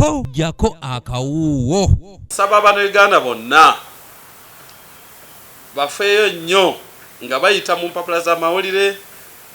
Po jako akawuuwo. Nsaba Bannayuganda bonna bafeeyo nnyo nga bayita mu mpapula z'amawulire,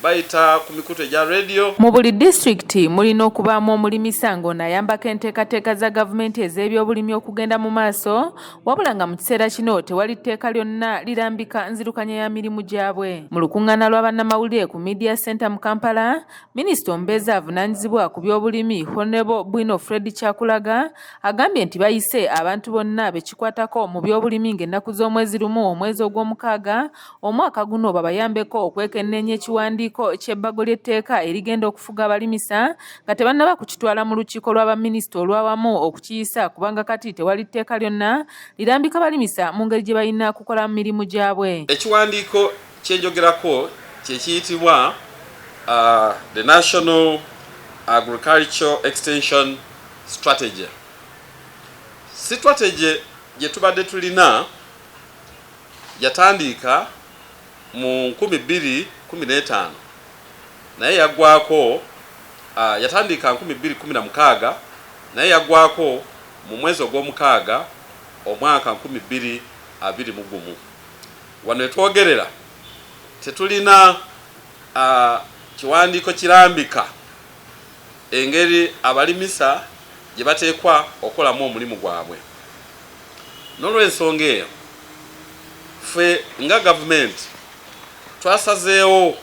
bayita ku mikutu egya radio. Mu buli disitulikiti mulina okubaamu omulimisa ng'ono ayambako enteekateeka za gavumenti ez'ebyobulimi okugenda mu maaso, wabula nga mu kiseera kino tewali tteeka lyonna lirambika nzirukanya ya mirimu gyabwe. Mu lukuŋŋaana lwa bannamawulire ku Media Center mu Kampala, Minisita omubeezi avunaanyizibwa ku byobulimi Honorable Bwino Fred Kyakulaga agambye nti bayise abantu bonna be kikwatako mu byobulimi ng'ennaku z'omwezi 1 omwezi ogw'omukaaga omwaka guno babayambeko okwekenneenya ekiwandiiko ky'ebbago ly'etteeka erigenda okufuga abalimisa nga tebannaba kukitwala mu lukiiko lwa baminisita olw'awamu okukiyisa kubanga kati tewali tteeka lyonna lirambika balimisa mu ngeri gye balina kukola mirimu gyabwe. Ekiwandiiko kyenjogerako kyekiyitibwa the National Agricultural Extension Strategy. Strategy gye tubadde tulina yatandika mu 2015, naye yaggwako, yatandika 2016, naye yaggwako mu mwezi ogw'omukaaga omwaka 2021. Wano etwogerera tetulina kiwandiiko kirambika engeri abalimisa gye bateekwa okukolamu omulimu gwabwe. N'olw'ensonga eyo, ffe nga gavumenti twasazeewo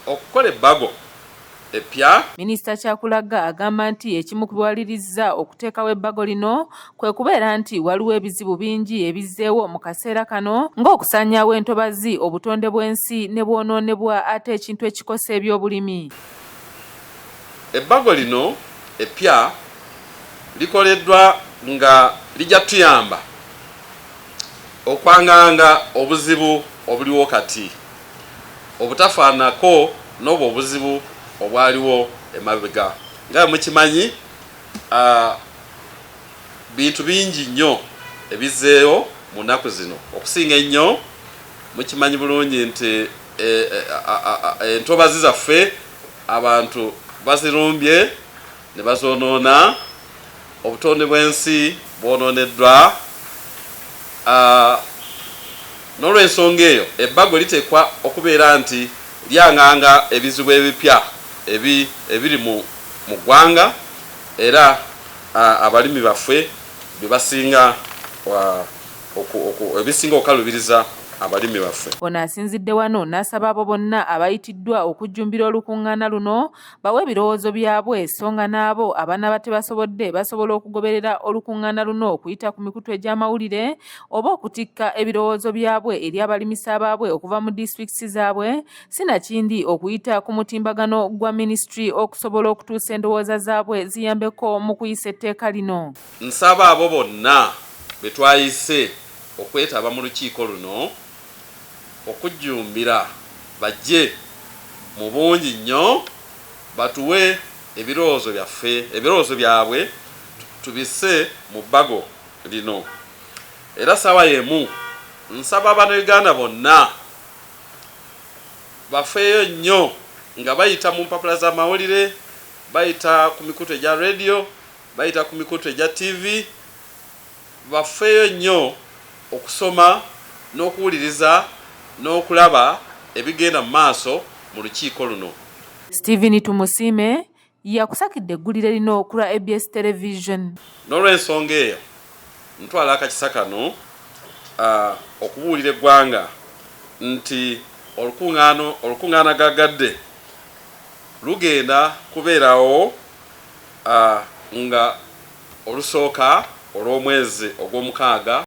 okukola ebbago epya. Minisita Kyakulaga agamba nti ekimu ku biwalirizza okuteekawo ebbago lino kwe kubeera nti waliwo ebizibu bingi ebizzeewo mu kaseera kano ng'okusaanyaawo entobazi, obutonde bw'ensi ne bwonoonebwa ate ekintu ekikosa ebyobulimi. Ebbago lino epya likoleddwa nga lijja tuyamba okwanganga obuzibu obuliwo kati, obutafaanako n'obwo obuzibu obwaliwo emabega. Nga mukimanyi, bintu bingi nnyo ebizzeewo mu nnaku zino. Okusinga ennyo mukimanyi bulungi nti entobazi zaffe abantu bazirumbye ne bazoonoona, obutonde bw'ensi bwonooneddwa. N'olw'ensonga eyo ebbago liteekwa okubeera nti lyanganga ebizibu ebipya ebiri mu ggwanga, era abalimi baffe bye basinga ebisinga okukalubiriza abalimi baffe. Ono asinzidde wano n'asaba abo bonna abayitiddwa okujjumbira olukuŋŋaana luno bawe ebirowoozo byabwe, so nga n'abo abanaaba tebasobodde basobola okugoberera olukuŋŋaana luno okuyita ku mikutu egy'amawulire oba okutikka ebirowoozo byabwe eri abalimisa baabwe okuva mu disitulikiti zaabwe, sinakindi okuyita ku mutimbagano gwa minisitule okusobola okutuusa endowooza zaabwe ziyambeko mu kuyisa etteeka lino. Nsaba abo bonna be twayise okwetaba mu lukiiko luno okujjumbira bajje mu bungi nnyo batuwe ebirowoozo byaffe, ebirowoozo byabwe tubisse mu bbago lino. Era saawa y'emu nsaba Bannayuganda bonna bafeeyo nnyo nga bayita mu mpapula z'amawulire, bayita ku mikutu egya radio, bayita ku mikutu egya TV, bafeeyo nnyo okusoma n'okuwuliriza n'okulaba ebigenda mu maaso mu lukiiko luno. Stephen Tumusiime yakusakidde eggulire lino ku lwa ABS Television. N'olw'ensonga eyo ntwala akakisa kano okubuulira eggwanga nti olukuŋŋaana gaggadde lugenda kubeerawo nga olusooka olw'omwezi ogw'omukaaga.